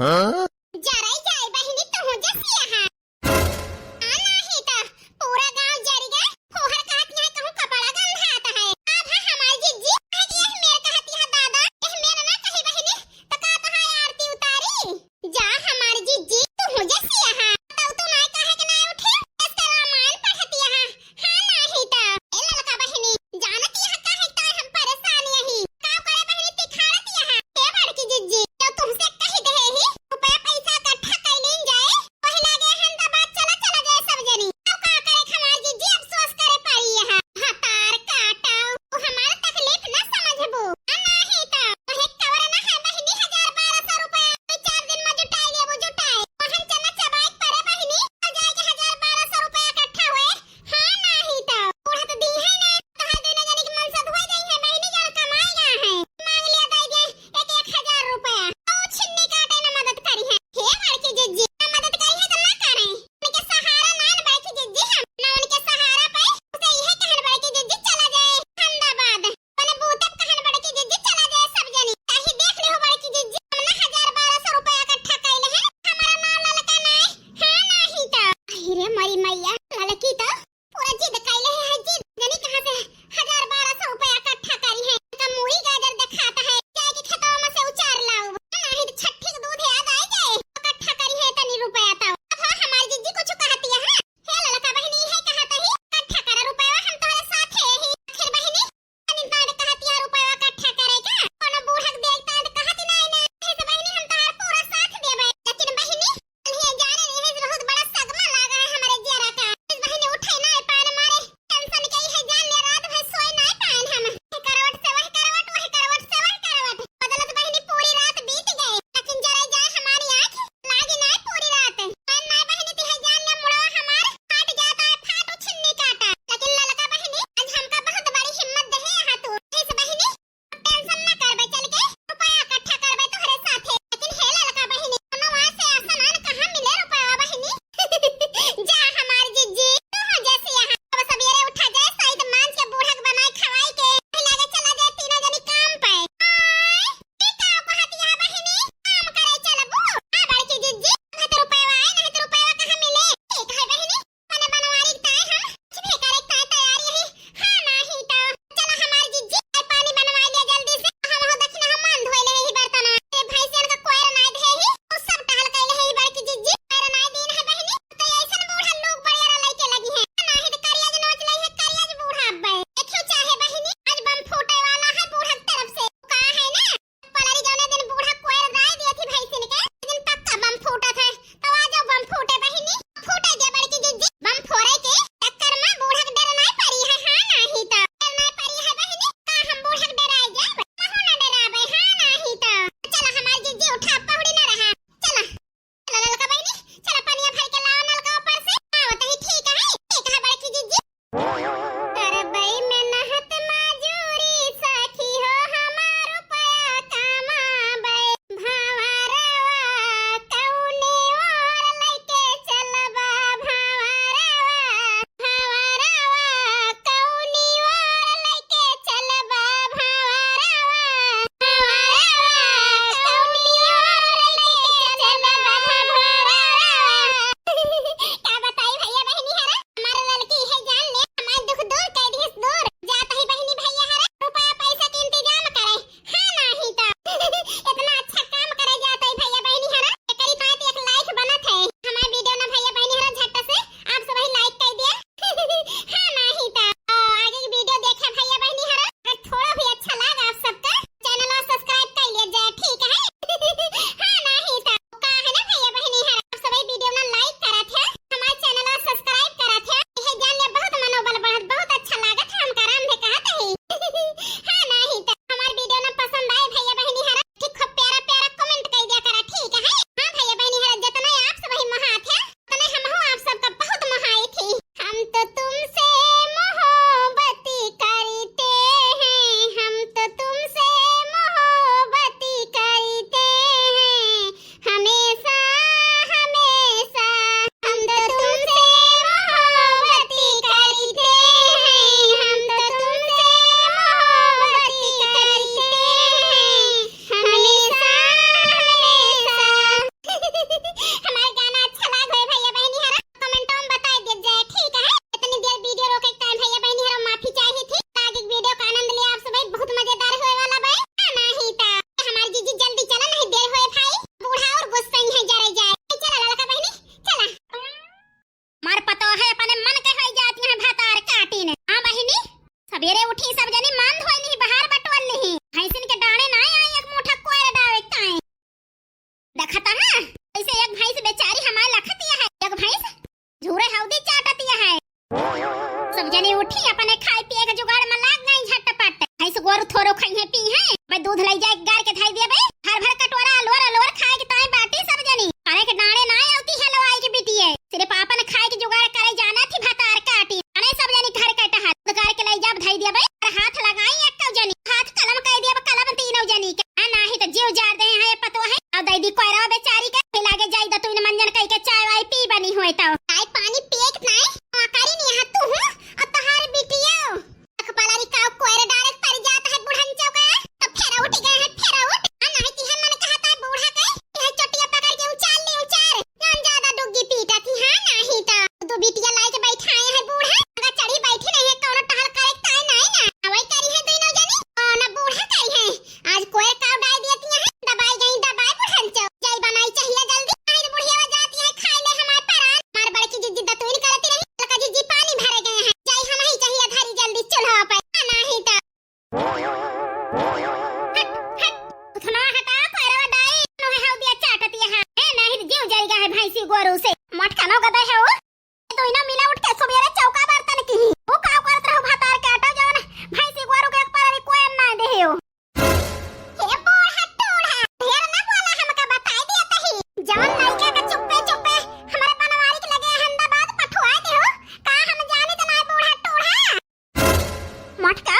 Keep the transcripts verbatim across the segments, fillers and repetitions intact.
जरई जाए बहिनी, तू जसिया हा। आ नाही त पूरा गांव जरि गए। होहर कहत यहाँ कहूँ कपड़ा गंधात है। अब है हमार जिज्जी, कहे कि यह मेर कहत यहाँ दादा, यह मेर ना कही बहिनी, तो का तो है आरती उतारी? जा हमार जिज्जी, तू जसिया हा। तो तू नाय कहे के नाय उठे, इसका रामायण पढ़त यहाँ। हाँ नाही त। ए ललका बहिनी, जानत यहाँ काहे ताय हम परेशान यही। का करे बहिनी तिखाड़त यहाँ? ए बड़की जिज्जी, तो तुमसे कही दे ही, रुपया झूरे हौदी चाटतिया है। सब जनी उठी, अपने खाए पिए के जुगाड़ में लाग गई झटपट। भैंस गोरू थोरो खइहे पीहे, भाई दूध लई जाए गार के धई दिया भाई। हर भर कटोरा अलोर अलोर खाए के ताई बाटी सब जनी। अरे के डांड़े ना आवती है लोआई के बिटिये, सिर्फ आपन खाए के जुगाड़ करे जाना थी भतार काटी। अरे सब जनी घर के टहल दूध गार के लई जाब धई दिया भाई। और हाथ लगाई एक जनी, हाथ कलम कह दिया कलम तीनों जनी के। आ नाही तो जीव जार दे है पतो है। अब दई दी कोयरा बेचारी के, फिर लागे जाई दतुइन मंजन कह के चाय वाय पी बनी होए तो। चाय पानी पिए के नाई, आ करी नहीं हाथ तू हूँ, और तहार बिटियो। अख पलारी का कोयरे डारे के पड़ जात है बुढ़न चौका, तो फेरा उठ गए है, फेरा उठ। आ नाही तिहे मन कहता है बूढ़ा के, यह चोटिया पकड़ के उचार ले उचार। जान ज्यादा डुग्गी पीटा थी, हाँ नाही तो। दो बिटिया लाई के बैठाए है बूढ़ा, अगर चढ़ी बैठी नहीं है, कौनो टहल करे के ताई नहीं ना। अवई करी है दोनों जनी, और ना बूढ़ा करी है। आज कोयर काव डाल दिया तिया है, दबाई गई, दबाई बुढ़न चो। जल बनाई चाहिए जल्दी, नहीं तो बुढ़िया जाती है, खाई ले हमार परान। मार बड़की जिज्जी दतुइन करती रही, लका जिज्जी पानी भरे गए हैं। जाई हम ही चाहिए धरी जल्दी चूल्हा पे, आ नाही तो। हट, हट, उठना हटा, पैरवा डाई, नो है हौदिया चाटतिया है। ए, नहीं तो जीव जल गया है भैंसी गोरू से। मटका नो गदे है वो। तो इना मिला उठ के सुबेरे चौका बर्तन की। वो का करत रहो भतार के आटा जवन भैंसी गोरू के एक पलारी कोयर ना दे हो। हे बूढ़ा टूढ़ा, ढेर ना बोला, हमका बताई दिया तही। जवन लइका के चुप्पे चुप्पे हमरे बनवारी के लगे अहमदाबाद पठवाए दे हो, का हम जानित ना बूढ़ा टूढ़ा? मटका,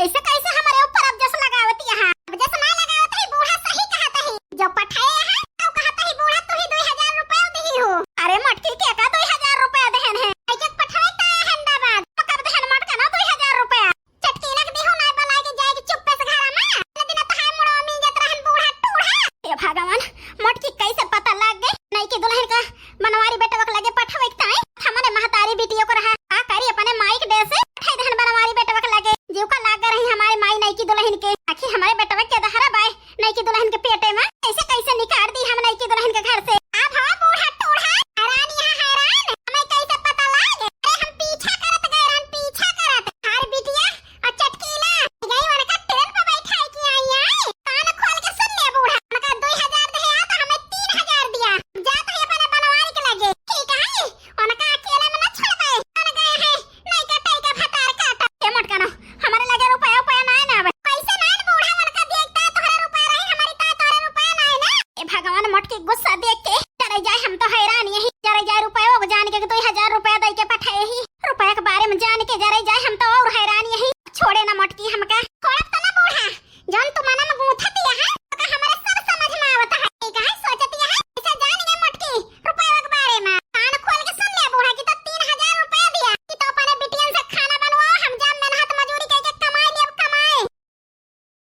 ऐसे कैसे हमरे ऊपर अब जस लगावत यहाँ? अब जस ना लगावत है, बूढ़ा सही कहत है। जो पठाए है, तो कहत है बूढ़ा तू ही दो हजार रुपया दिही हो। अरे मटकी के का दो हजार रुपया देहन है? लइका के पठाए तो अहमदाबाद, तो कब देहन मटका ना दो हजार रुपया? चटकीला के देहू ना बलाए के जाए के चुप्पे से घरा में। ले दिन तहार मुड़वा मिल जात रहन बूढ़ा टूढ़ा। हे भगवान, मटकी कैसे पता लग गए? नई की दुल्हन का बनवारी बेटवा के लगे पठवे के ताई। हमरे महतारी बिटियों को रहा। का करी अपने माई के डे से पठाई रहन बनवारी बेटवा के लगे। जीव का लाग रही हमारे माई नई की दुल्हन के। आखिर हमारे बेटवा के दहरा बाय नई की दुल्हन के पेटे में। ऐसे कैसे निकाल दी हम नई की दुल्हन के घर से? आप हवा बूढ़ा टूढ़ा, हैरान यहाँ हैरान। हमें कैसे पता लाग? अरे हम पीछा करत गए रहन, पीछा करत। हर बिटिया और चटकीला, गई उनका ट्रेन पे बैठाई की आई, आई। कान खोल के सुन ले बूढ़ा, उनका दो हजार दे आ तो हमें तीन हजार दिया। जात है अपने बनवारी के लगे, ठीक है? उनका अकेले में न छोड़बे। कौन गए हैं? नहीं का तई का भतार काटा। ए मटकानो, हमारे लगे रुपया, रुपया ना है ना बे। पैसे ना है बूढ़ा, उनका देखता है तोहरे रुपया रही, हमारी ता तोहरे रुपया ना है ना। ए भगवान, मटकी गुस्सा देख के